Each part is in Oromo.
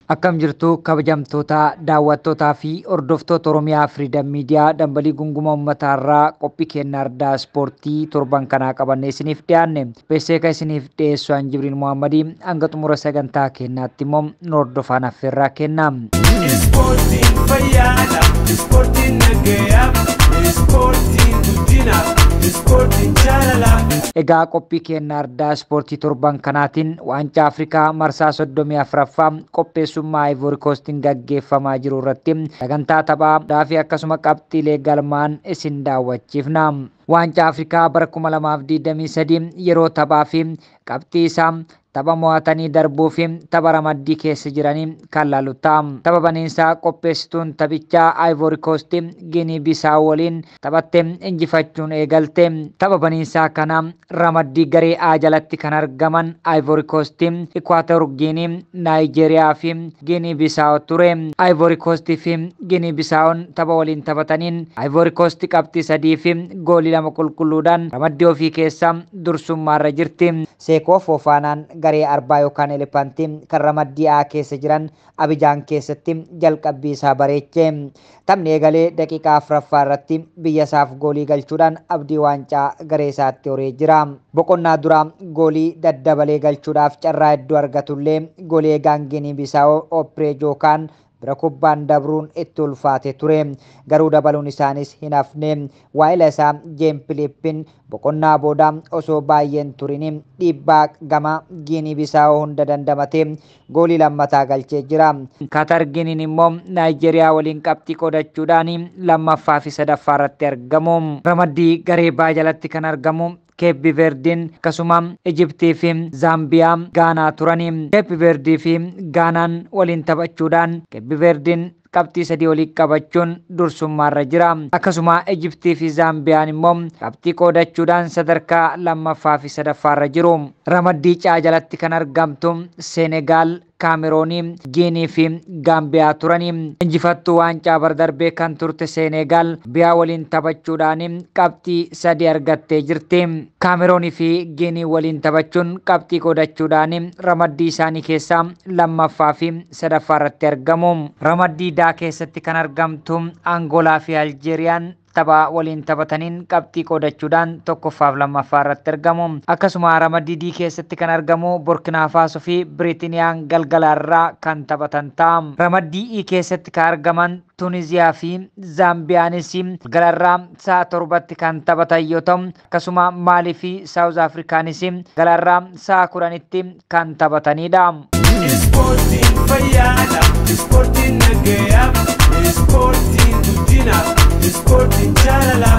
Akkam jirtu kabajamtoota daawwattootaa fi hordoftoota Oromiyaa Freedom Media dambalii gunguma uummataa irraa qophii kennaa ardaa ispoortii torban kanaa qabannee isiniif dhiyaanne. Beeksisa isiniif dhiyeessu an Jibriil Muhammadii hanga xumura sagantaa kennaatti immoo nu hordofaan affeerraa kenna. Ispoortiin fayyaadha, ispoortiin nagayaa, ispoortiin guddinaaf, ispoortiin jaalala. Egaa qophii kennaa ardaa ispoortii torban kanaatiin waancaa Afrikaa marsaa 34ffaa qopheessummaa Ivory Coastiin gaggeeffamaa jiru irratti sagantaa taphaa daafii akkasuma qabxiilee galmaan isin daawwachiifna. Waancaa Afrikaa bara 2023 yeroo taphaa fi qabxii isaa tapha mo'atanii darbuu fi tapha ramaddii keessa jiranii kan laalu ta'a. Tapha baniinsaa qopheessituun taphichaa Ivory Coast Guinea Bissau waliin taphattee injifachuun eegalte. Tapha baniinsaa kana ramaddii garee A jalatti kan argaman Ivory Coast, Equator Guinea, Nigeria fi Guinea Bissau ture. Ivory Coast fi Guinea Bissaun tapha waliin taphataniin Ivory Coast qabxii 3 fi goolii 2 qulqulluudhaan ramaddii ofii keessa dursummaarra jirti. Seekoo Foofaanaan garee arbaa yookaan elefantii kan ramaddii A keessa jiran Abijaan keessatti jalqabbii isaa bareeche. Taphni eegalee daqiiqaa 4ffaa irratti biyya isaaf goolii galchuudhaan abdii waancaa garee isaatti horee jira. Boqonnaa dura goolii daddabalee galchuudhaaf carraa hedduu argatullee goolii eegaan Guinea Bissau Opree Jookaan bira kubbaan dabruun itti ulfaate ture. Garuu dabaluun isaanis hin hafne. Waa'ila isaa Jeem Filippin boqonnaa booda osoo baay'een turin dhiibbaa gama Guinea Bissau hunda dandamatee goolii lammataa galchee jira. Qatar Guineen immoo Naayijeeriyaa waliin qabxii qoodachuudhaan lammaffaa fi sadaffaa irratti argamu. Ramaddii garee baa jalatti kan argamu Keeppi Verdiin akkasuma Ijiptii fi Zaambiyaa Gaanaa turani. Keeppi Verdii fi Gaanaan waliin taphachuudhaan Keeppi Verdiin qabxii 3 olii qabachuun dursummaarra jira. Akkasuma Ijiptii fi Zaambiyaan immoo qabxii qoodachuudhaan sadarkaa lammaffaa fi sadaffaarra jiru. Ramaddii caa jalatti kan argamtu Senegaal, Kaameroonii, Giinii fi Gaambiyaa turani. Injifattuu waancaa bara darbee kan turte Senegaal biyya waliin taphachuudhaan qabxii 3 argattee jirti. Kaameroonii fi Giinii waliin taphachuun qabxii qoodachuudhaan ramaddii isaanii keessaa lammaffaa fi sadaffaa irratti argamu. Ramaddii daa keessatti kan argamtu Angolaa fi Aljeeriyaan tapha waliin taphataniin qabxii qoodachuudhaan tokkoffaa fi lammaffaa irratti argamu. Akkasuma ramaddii D keessatti kan argamu Burkina Faso fi Biritiniyaan galgala irraa kan taphatan ta'a. Ramaddii E keessatti kan argaman Tuniziyaa fi Zaambiyaanis galgala irraa sa'a 7tti kan taphatan yoo ta'u, akkasuma Maalii fi Saawuz Afrikaanis galgala irraa sa'a 10tti kan taphatanidha. Ispoortiin fayyaadha, ispoortiin nagayaa, ispoortiin guddinaaf, ispoortiin jaalala.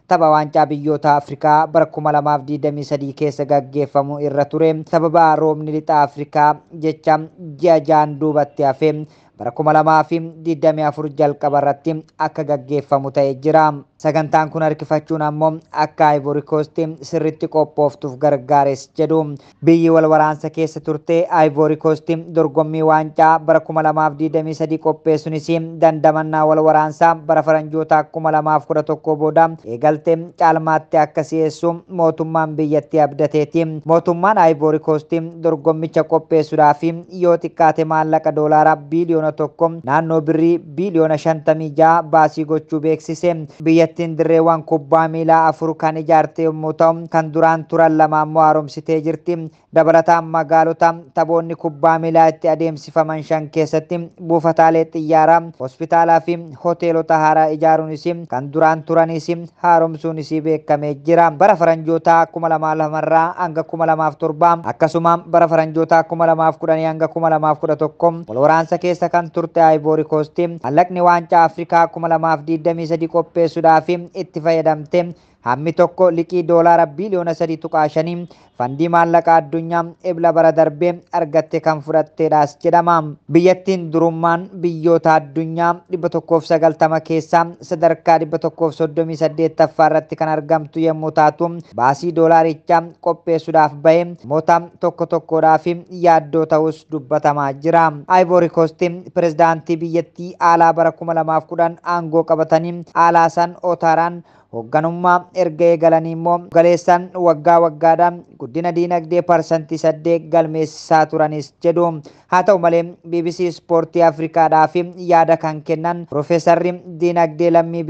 Tapha waancaa biyyoota Afrikaa bara 2023 keessa gaggeeffamu irra ture. Sababa roobni lixa Afrikaa jecha ji'a 6 duubatti hafe bara 2024 jalqaba irratti akka gaggeeffamu ta'ee jira. Sagantaan kun harkifachuun ammoo akka Ivory Coast sirriitti qophooftuuf gargaares jedhu. Biyyi wal waraansa keessa turte Ivory Coast dorgommii waancaa bara 2023 qopheessuunis dandamannaa wal waraansaa bara faranjoota 2011 booda eegalte caalmaatti akka si'eessu mootummaan biyyattii abdateeti. Mootummaan Ivory Coast dorgommicha qopheessuudhaaf yoo xiqqaate maallaqa doolaara biiliyoona 1 naannoo birrii biiliyoona 56 baasii gochuu beeksise. Biyyattiin dirreewwan kubbaa miilaa 4 kan ijaarte yommuu ta'u, kan duraan turan 2 immoo haaromsitee jirti. Dabalataan magaalota taphoonni kubbaa miilaa itti adeemsifaman 5 keessatti buufataalee xiyyaaraa, hospitaalaa fi hoteelota haaraa ijaaruunis kan duraan turanis haaromsuunis beekamee jira. Bara faranjoota 2002 irraa hanga 2007 akkasuma bara faranjoota 2010 hanga 2011 wal waraansa keessa kan turte Ivory Coast maallaqni waancaa Afrikaa 2023 qopheessuudhaaf itti fayyadamte hammi tokko liqii doolaara biiliyoona 3.5 fandii maallaqa addunyaa ebla bara darbee argatte kan fudhatteedhaas jedhama. Biyyattiin durummaan biyyoota addunyaa 190 keessaa sadarkaa 138ffaa irratti kan argamtu yommuu taatu, baasii doolaarichaa qopheessuudhaaf bahe namoota tokko tokkodhaaf yaaddoo ta'us dubbatamaa jira. Ivory Coast pirezidaantii biyyattii alaa bara 2010 aangoo qabatanii Alaasan Otaaraan Hoogganummaa erga eegalanii immoo galeessaan waggaa waggaadhaan guddina diinagdee 8% galmeessisaa turanis jedhu. Haa ta'u malee BBC Ispoortii Afrikaadhaaf yaada kan kennan Piroofeesarri diinagdee lammii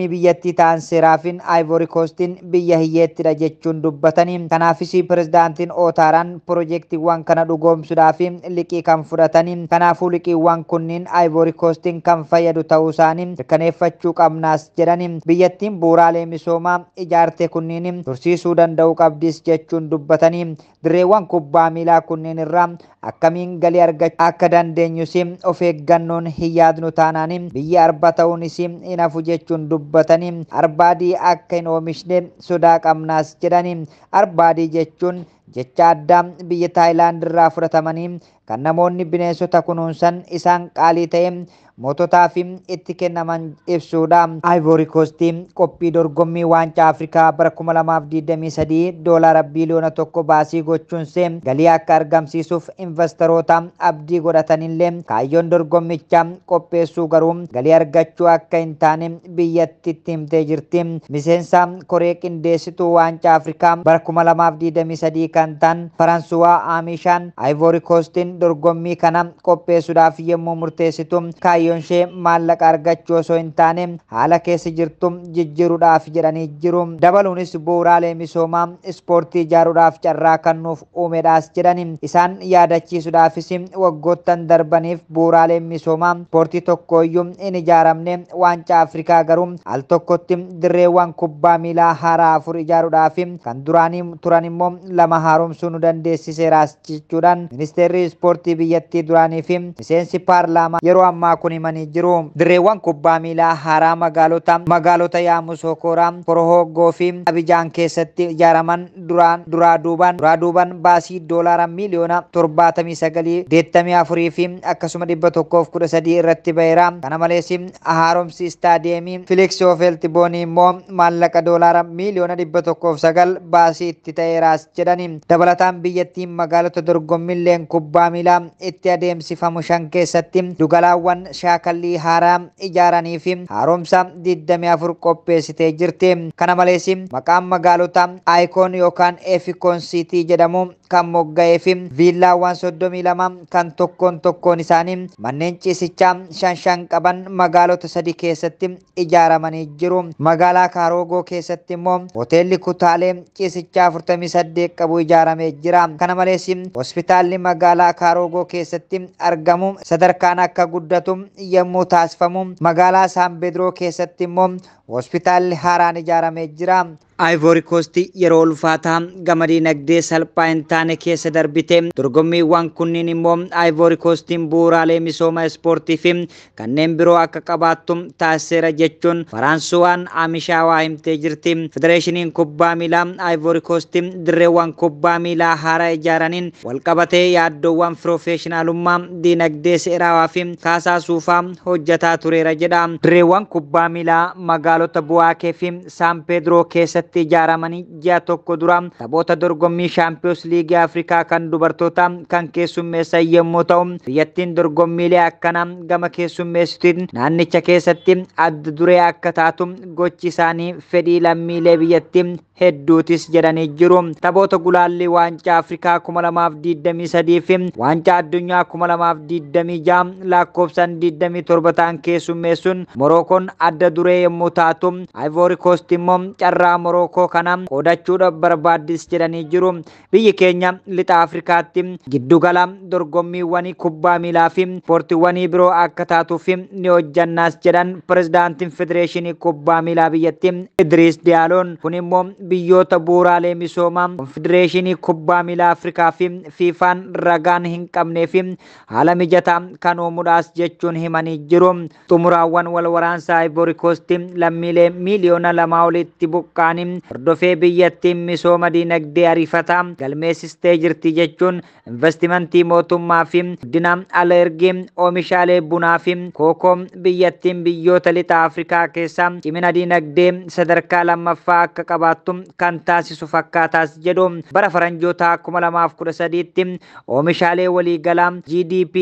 biyyattii ta'an Seeraafin, Ivory Coastiin biyya hiyyeettidha jechuun dubbatanii, kanaafis pirezidaantiin Ootaaraan piroojeektiiwwan kana dhugoomsuudhaaf liqii kan fudhatanii, kanaafuu liqiiwwan kunniin Ivory Coastiin kan fayyadu ta'uu isaanii mirkaneeffachuu qabnaas jedhanii, biyyattiin bu'uuraalee misoomaa ijaarte kunniin tursiisuu danda'uu qabdis jechuun dubbatanii, dirreewwan kubbaa miilaa kunneen irraa akkamiin galii argachuu akka dandeenyus of eeggannoon hin yaadnu taanaan biyya arba ta'uunis hin hafu jechuun dubbatanii, arba adii akka hin oomishne sodaa qabnaas jedhanii. Arba adii jechuun jecha addaa biyya Taayilaand irraa fudhatamanii kan namoonni bineensota kunuunsan isaan qaalii ta'e moototaa fi itti kennaman ibsuudha. Ivory Coast qophii dorgommii waancaa Afrikaa bara 2023 doolaara biiliyoona 1 baasii gochuunsee galii akka argamsiisuuf investoroota abdii godhatanillee, kaayyoon dorgommichaa qopheessuu garuu galii argachuu akka hin taane biyyattitti himtee jirti. Miseensa koree qindeessituu waancaa Afrikaa bara 2023 kan ta'an Faransuwaa Aamishaan, Ivory Coastiin dorgommii kana qopheessuudhaaf yommuu murteessitu kaayyoon ishee maallaqa argachuu osoo hin taane haala keessa jirtu jijjiiruudhaaf jedhanii jiru. Dabaluunis bu'uuraalee misoomaa ispoortii ijaaruudhaaf carraa kan nuuf uumedhaas jedhani. Isaan yaadachiisuudhaafis waggoottan darbaniif bu'uuraaleen misoomaa ispoortii tokkoyyuu hin ijaaramne, waancaa Afrikaa garuu al tokkotti dirreewwan kubbaa miilaa haaraa afur ijaaruudhaaf, kan duraanii turan immoo lama haaromsuu nu dandeessiseeraas jechuudhaan ministeerri ispoortii biyyattii duraanii fi miseensi paarlaamaa yeroo ammaa kun himanii jiru. Dirreewwan kubbaa miilaa haaraa magaalota Yaamusokooraa, Korohoggoo fi Abijaan keessatti ijaaraman duraan duraa duuban baasii doolaara miiliyoona 79, 84 fi akkasuma 113 irratti ba'eera. Kana malees haaromsi istaadiyeemii Filiks Houphouët-Boigny immoo maallaqa doolaara miiliyoona 109 baasii itti ta'eeraas jedhani. Dabalataan biyyattiin magaalota dorgommiileen kubbaa miilaa itti adeemsifamu shan keessatti dugalaawwan shaakallii haaraa ijaaranii fi haaromsa 24 qopheessitee jirti. Kana malees maqaan magaalota Icon yookaan Efikon City jedhamu kan mogga'ee fi viillaawwan 32 kan tokkoon tokkoon isaanii manneen ciisichaa shan shan qaban magaalota sadi keessatti ijaaramanii jiru. Magaalaa Karoogoo keessatti immoo hoteelli kutaalee ciisichaa 48 qabu ijaaramee jira. Kana malees hospitaalli magaalaa Karoogoo keessatti argamu sadarkaan akka guddatu yommuu taasifamu, magaalaa Saan Pedroo keessatti immoo hospitaalli haaraan ijaaramee jira. Ivory Coast yeroo ulfaataa gama dinagdee salphaa hin taane keessa darbite. Dorgommiiwwan kunniin immoo Ivory Coastiin bu'uuraalee misooma ispoortii fi kanneen biroo akka qabaattu taasiseera jechuun Faraansuwaan Amishaawaa himtee jirti. Federeeshiniin kubbaa miilaa Ivory Coast dirreewwan kubbaa miilaa haaraa ijaaraniin walqabatee yaaddoowwan piroofeeshinaalummaa, dinagdee seeraawaa fi kaasaa suufaa hojjetaa tureera jedha. Dirreewwan kubbaa miilaa magaalota Bu'aakee fi Saan Peedroo keessatti ijaaramanii ji'a tokko dura taphoota dorgommii Shaampiyoons Liigii Afrikaa kan dubartoota kan keessummeessan yommuu ta'u, biyyattiin dorgommiilee akkanaa gama keessummeessituun naannicha keessatti adda duree akka taatu gochi isaanii fedhii lammiilee biyyattii hedduutis jedhanii jiru. Taphoota gulaallii waancaa Afrikaa 2023 fi waancaa addunyaa 2026 lakkoofsaan 27 ta'an keessummeessuun Morookoon adda duree yommuu taatu, Ivory Coast immoo carraa Morookoo kana qoodachuudhaaf barbaaddis jedhanii jiru. Biyyi keenya lixa Afrikaatti giddugala dorgommiiwwan kubbaa miilaa fi ispoortiiwwan biroo akka taatuuf ni hojjannaas jedhan pirezidaantiin federeeshinii kubbaa miilaa biyyattii Idriis Diyaaloon. Kun immoo biyyoota bu'uuraalee misoomaa konfedereeshinii kubbaa miilaa Afrikaa fi Fiifaan ragaan hin qabnee fi haala mijataa kan uumuudhaas jechuun himanii jiru. Xumuraawwan wal waraansaa Ivory Coast lammiilee miiliyoona 2 olitti buqqaanii hordofee biyyattiin misooma diinagdee ariifataa galmeessistee jirti jechuun investimentii mootummaa fi guddina ala ergii oomishaalee bunaa fi kookoo biyyattiin biyyoota lixa Afrikaa keessaa cimina diinagdee sadarkaa lammaffaa akka qabaattu kan taasisu fakkaataas jedhu. Bara faranjoota 2013tti oomishaalee waliigalaa GDP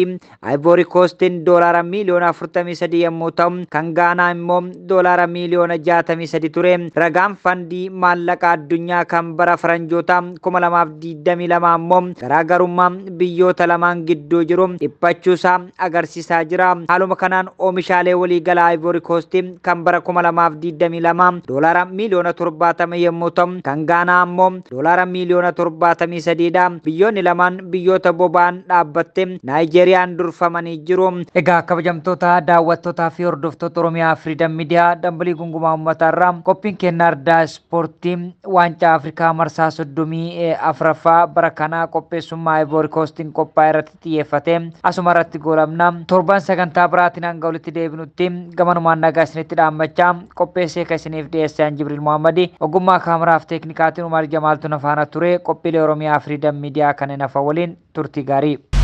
Ivory Coastiin doolaara miiliyoona 43 yommuu ta'u, kan Gaanaa immoo doolaara miiliyoona 63 ture. Ragaan fandii maallaqa addunyaa kan bara faranjoota 2022 ammoo garaagarummaa biyyoota lamaan gidduu jiru dhiphachuusaa agarsiisaa jira. Haaluma kanaan oomishaalee waliigalaa Ivory Coast kan bara 2022 doolaara miiliyoona 70 yommuu ta'u, kan Gaanaa ammoo doolaara miiliyoona 73 dha. Biyyoonni lamaan biyyoota boba'aan dhaabbatte Naayijeeriyaan durfamanii jiru. Egaa kabajamtoota daawwattootaa fi hordoftoota Oromiyaa Freedom Media, dambalii gungumaa uummataa irraa qophiin keenya ardaa ispoortii waancaa Afrikaa marsaa 34ffaa bara kanaa qopheessummaa Ivory Coastiin qophaa'e irratti xiyyeeffate asuma irratti goolabna. Torban sagantaa biraatiin hanga walitti deebinutti gamanumaan nagaa isinitti dhaammachaa, qopheessee kan isiniif dhiyeesse Jibriil Muhammadi, ogummaa kaameraaf teeknikaatiin Umar Jamaaltu na faana ture. Qophiilee Oromiyaa Freedom Media kanneen hafa waliin turtii gaarii.